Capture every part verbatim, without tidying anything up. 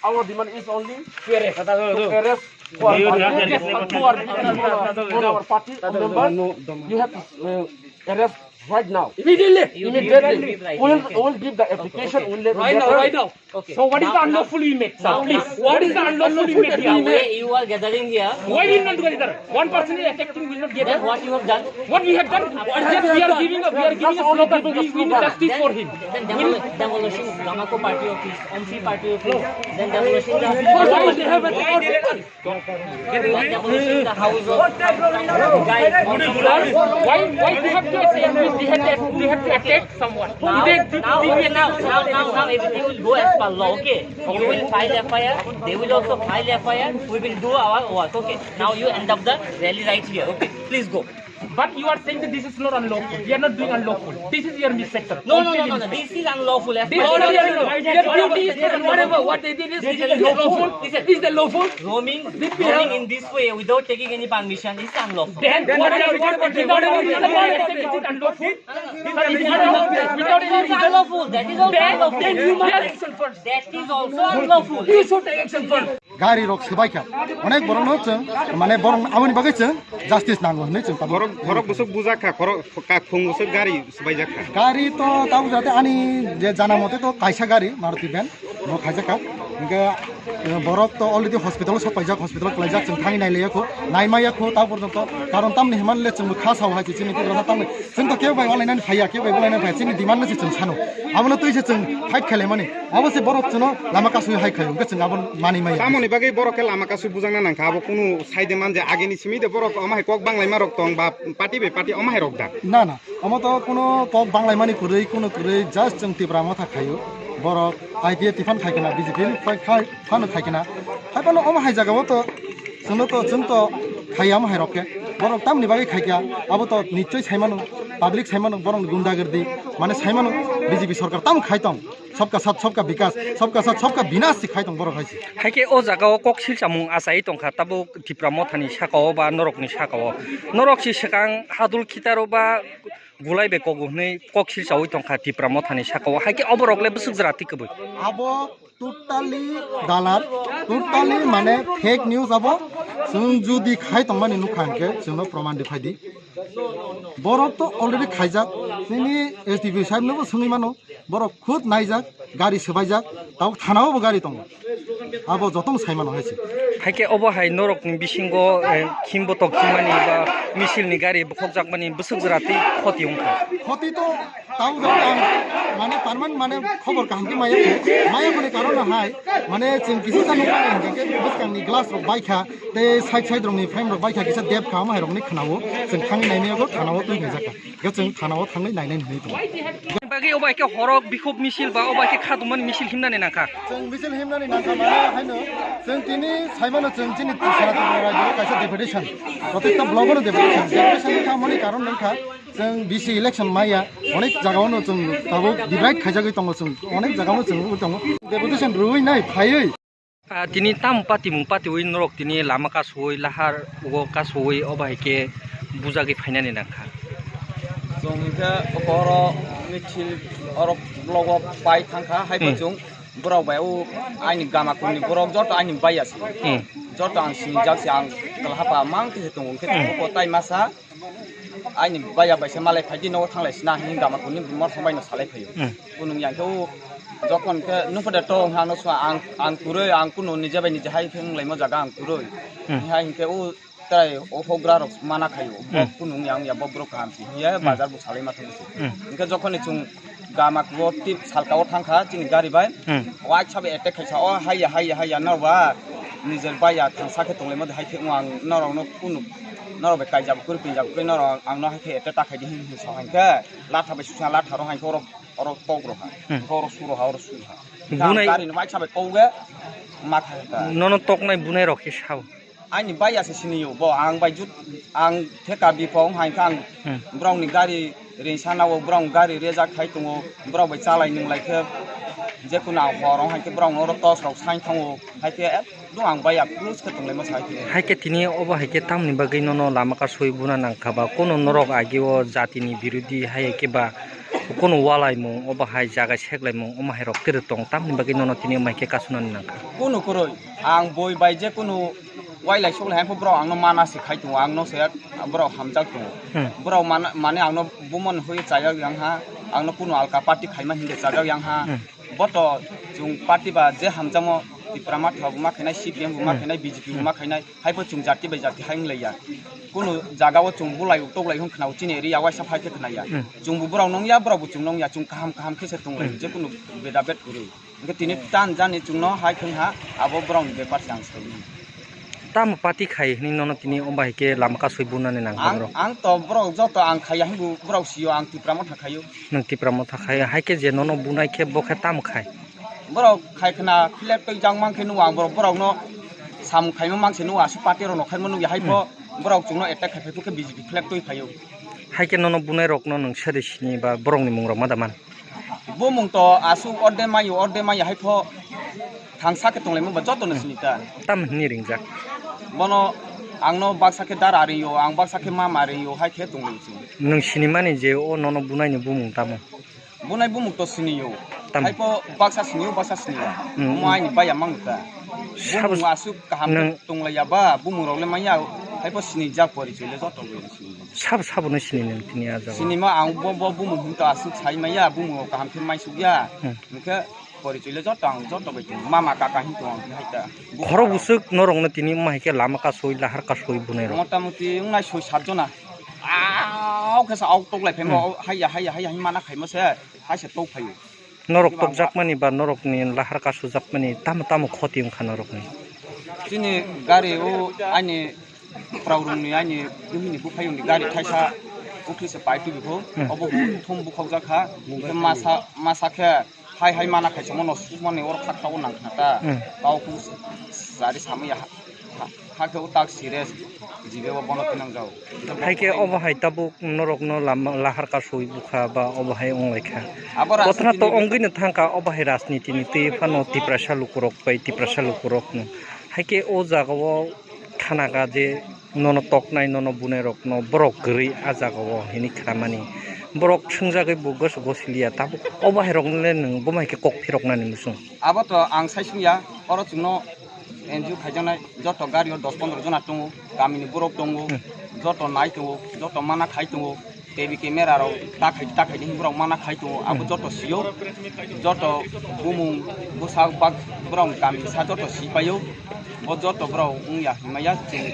Our demand is only to arrest, to arrest for who are beating on our, on our party members. You have to, uh, arrest right now. Immediately. Immediately. We will, we will give the application. We will let Right now, right now. Okay. So what is the Now, unlawful we made, sir? now, Please. now, What is the unlawful we made the here? way you are gathering here, Why we not gather? One person is attacking, we not Then gather. what you have done? What we have done? What Just we are giving a, we are giving a That's all slip. We, we need justice for him. Then demol-, demolishing Lamaco party office, Omsi party office, then demolishing the Why they have a Why demolishing the house of guys? Why, why they have to attack? They have to, they have to attack someone. Now, They, they, now, they, okay, now, now, now, now everything will go as per law, okay? You will file F I R, they will also file F I R, we will do our work, okay? Now you end up the rally right here, okay? Please go. But you are saying that this is not unlawful. We are not doing unlawful. This is your mistake, sir. No, no, no, no, no. This is unlawful. As This per is the unlawful. Their duty is to whatever, what they did is, is it lawful? Is it lawful? Roaming, Did we roaming have in this way without taking any permission is unlawful. Then what are you, what, what, without any reason, why is it unlawful? Without any It's reason? unlawful. That is also Then, unlawful. then you must take action first. That is also unlawful. You should take action first. Gari rok swbaikha. Onek borokno chwng, mane borok aboni bagwi chwng justice nango hwnwi chwng tabuk. Borok, borok bwswk bujakha, khorok, ka-, khung bwswk gari swbaijak kha. Gari to tabuk jate ani je jana mote to kaisa gari Maruti van no khaijak kha. Hinkhe, eh, borok to already hospital o sok paijak, hospital o kwlaijak, chwng thangwi nai laiya kho, nai maya kho ta porjonto. Karon tamni hwnmale chwngbo kha sao hai chini Tiprasa tamni. Chwng to kebo bai walainani phaiya, kebo bai walainani phaiya, chini demand no se chwng sano. Abono twi se chwng fight khlaimani. Abo se borok chwngno lama kasui hai khaio, hwnkhe chwng abo manwi maya. Tamoni bagwi borok khe lama kasui bujakna nangkha, abo kunu saide man je ageni simi de borok omo hai kok banglaima rok tong ba party bai party omo hai rok da? Na, na, omo to kunu kok banglaimani kwrwi, kunu kwrwi, just chwng Tipra Motha khaio. Borok I P F T phan khai khna, B J P ni khai, khai, phano khai khna. Hai phano omo hai jagao to chwngno to, chwng to khaiya omo hai rok khe. Borok tamni bagwi khaikha, abo to nichoi sai mano. Public saimano borok ni gundagirdi, mane saimano B J P sorkar tamo khai tong, sabka sath sabka bikas, sabka sath sabka binash si khai tong borok hai se. Hai khe o jaga o kok silchamung achai tongkha tabuk Tipra Mothani saka o ba norok ni saka o. Norok si swkang hadul khitaro ba gulai bai kogo hwnwi kok silchaui tongkha Tipra Mothani saka o. Hai khe oborok le bwswk jora twi kwbwi. Abo totally dalar, totally mane fake news abo. Chwng jodi khai tongmani nukha hwnkhe chwngno proman di phai di. Borok to already khaijak, nini S D P sahib nobo swngwi mano, borok khud naijak, gari swbaijak, tabuk thana o bo gari tongo. Abo jotono sai mano hai se. Hai khe obo hai norok ni bisingo, eh, khim botok khimani ba misil ni gari bokhokjakmani bwswk jora twi khoti wngkha. Khoti to Tamo jani ang mane permanent mane khobor kaham khe maya kho. Maya khoni karon no hai mane chwng kisa sa nukha hingkhe bwskang ni glass rok baikha tei side side rok ni frame rok baikha kisa dep kha omo hai rok ni khna o chwng thangwi nai maya kho thana o twi khaijak kha. Khe chwng thana o thangwi nai nai hinwi tongo. Bagwi obo hai khe horok bikhop misil ba obo hai khe kha tongmani misil himnani nangkha. Chwng misil himnani nangkha mane haino chwng tini sai mano chwng chini Tripura Tripura rajyo kaisa deputation. Protecta block no deputation. Deputation ni kha mani karon nangkha. Chwng B C election maya, onek jagao no chwng tabuk divide khaijagwi tongo chwng, onek jagao no chwng nugwi tongo. Deputation rwui nai phaiwi. Ah, tini tamo patimung patiwi norok tini lama kasui, lahar ugo kasui, obo hai khe bujagwi phainani nangkha. Chwng hinkhe oro misil oro blogo pai thangkha, hai bo Hmm. chwng borok bai o aini gama kuni borok joto aini baiya se. Hmm. Joto ang sinijak se ang kwlahapa mang khe se tongo, hinkhe Hmm. tongo tai masa. Aini baiya bai se malai phai di nogo thanglai sina hinwi gama kuni mor song bai no salai phaio. Hmm. Kunung yang khe o jokon khe nung phoda to wngkha ano sua ang, ang kwrwi ang kunu nije bai nije hai khe wnglaimo jaga ang kwrwi. Hmm. Hai hinkhe o trai o hogra rok mana khaio. Bo Hmm. kunung yang ya bo borok kaham si hiya Hmm. bazar bo salai ma thangsi. Hmm. Hinkhe jokon ni chwng gama kuo tip salka o thangkha chini gari bai. Hmm. Waisa bai attack khaisa o haiya haiya haiya no ba nijer baiya thangsa khe tonglaimo hai khe ang norok no kunu norok bai kaijak kwrwi pinjak kwrwi norok ang no hai khe attack ta khai di hin hin sa hai khe latha bai susa latha rok hai khe oro oro tok rok ha Hmm. oro suro ha oro suro ha. Bunai gari no waisa bai tok ge ma kha ta. Nono toknai bunai rok khe sao. Aini baiya se siniyo, bo ang bai jut, ang theka bipong hai khe ang Hmm. borok ni gari rinsa nao, borok ni gari rejak khai tongo, borok bai chalai nung lai khe, je kunu ang hor ong hai khe borok no oro tos rok sai thango, hai khe ekdom ang baiya close khe tong lai ma sai khe. Hai khe tini obo hai khe tamni bagwi nono lama kasui buna nang kha ba, kunu norok agi o jati ni birodhi hai khe ba, kunu walaimung obo hai jaga seklaimung omo hai rok tere tong, tamni bagwi nono tini omo hai khe kasunani nang kha. Kunu kwrwi, ang boi bai je kunu Wailai suklai hai pho borok ang no mana se khai tongo, ang no se borok hamjak tongo. Hmm. Borok mana, mane ang no bumon hui chajak yang ha, ang no kunu alka party khaima hinke chajak yang ha. Hmm. Bo to chwng party ba je hamjakmo Tipra Motha bo ma khainai, C P M bo ma Hmm. khainai, B J P bo Hmm. ma khainai, hai pho chwng jati bai jati hai wng lai ya. Kunu jaga o chwng bulai tok lai hwn khna o chini area waisa phai khe khna ya. Hmm. Chwng bo borok nung ya, borok bo chwng nung ya, chwng kaham kaham khe se tong lai, Hmm. je kunu beda bet kwrwi. Hwnkhe tini tan jani chwngno hai thung ha, abo borokni bepar se ang saimani. Tamo party khai hwnwi nono tini omo hai khe lama kasui bunani nang Ang, bro? Ang to borok joto ang khaiya hinbo borok sio ang Tipra Motha khaio. Nwng Tipra Motha khai, hai khe je nono bunai khe bo khe tamo khai? Borok khai khna philek twi jang mang khe nugo ang borok, borokno samung khaima mang se nugo aswk party rokno khaima nugya hai pho Hmm. borok chwngno attack khai phai khe B J P philek twi phaio. Hai khe nono bunai rokno nwng sere sini ba borokni mung rok ma da man? Bumung to aswk orde mayo, orde mayo hai pho thangsa khe tonglaimo ba joto no sini ta. Tam hwnwi ringjak? Bono ang no baksa khe dara ringyo, ang baksa khe mama ringyo hai khe tonglaio chwng. Nwng sinimani je o nono bunai ni bumung tamo? Bunai bumung to siniyo. Tam. Hai pho baksa siniyo, baksa siniya. Hmm. Omo aini baiya mang ta. Sabo Bumung aswk kaham nwng khe tonglaiya ba, bumung rok le manya, hai pho sinijak porichoi le joto le sini. Sabo sabo no sini nwng tini a jaga? Sinima ang bo, bo bumung hwn to aswk sai maya, bumung rok kaham khe mai suk ya. Hmm. Hwnkhe porichoi le joto ang joto bai tongo. Mama kaka hwn tongo ang hai ta. Khorok bwswk norok no tini omo hai khe lama kasui, lahar kasui bunai rok? Mota moti wngnai soi sat jona. Aw khe sa auk tok lai phaimo, Hmm. haiya, haiya, haiya, haiya, haiya mana khaimo se, hai se tok phaio. Norok tokjakmani ba norokni lahar kasujakmani tamo tamo khoti wngkha norokni? Chini gari o ani Praurungni ani bihikni buphayungni gari thaisa ukli se pai tubikho, Hmm. obo thum bukhokjak kha, hwnkhe masa, masa khe hai hai mana khaisamo no sukmani oro khaksa o nang khna ta, Hmm. tao khu sari samwi ya. Hakhe o tak serious, jibe o bono twnang jao. Hai khe obo hai tabuk norokno lama lahar kasui bukha ba obo hai wng lai kha. Abo Kothana to rajniti ni wngwi no thang kha, obo hai rajniti ni twi phano Tiprasa lukurok bai Tiprasa lukurokno. Hai khe o jaga o khana kha je nono toknai, nono bunai rokno borok kwrwi a jaga o hini khamani. Borok swngjagwi bo goso gosi liya, tabuk obo hai rokno le nwng bo hai khe kok phiroknani muchung. Abo to ang sai sung ya, oro chwngno N G O khaijaknai joto gari o dos pondro jona tongo, kamini borok tongo, Hmm. joto nai tongo, joto mana khai tongo, T V camera rok ta khai, ta khai ni borok mana khai tongo, abo Hmm. joto sio, joto bumung bwsa bak borok kami sa joto si paio, bo joto borok wng ya himaya chwng.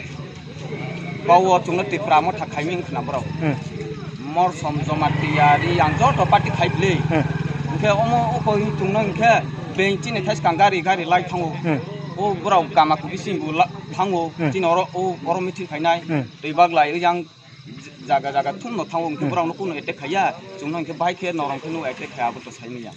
Bao chwngno Tipra motha khaiming khna borok. Hmm. Morsom Jamatia Reang joto party khai bwle. Hmm. Hwnkhe omo o koi chwngno hwnkhe beng chini thai swkang gari gari lai thango. Hmm. O borok kama kubui sing bo la-, thango. Hmm. Chini oro o oro meeting khainai. Hmm. Twi bak lai yang jaga jaga thumno thango hwnkhe Hmm. borokno kunu attack khaiya. Chwngno hwnkhe bahai khe norom khe no attack khaiya abo to sai manya.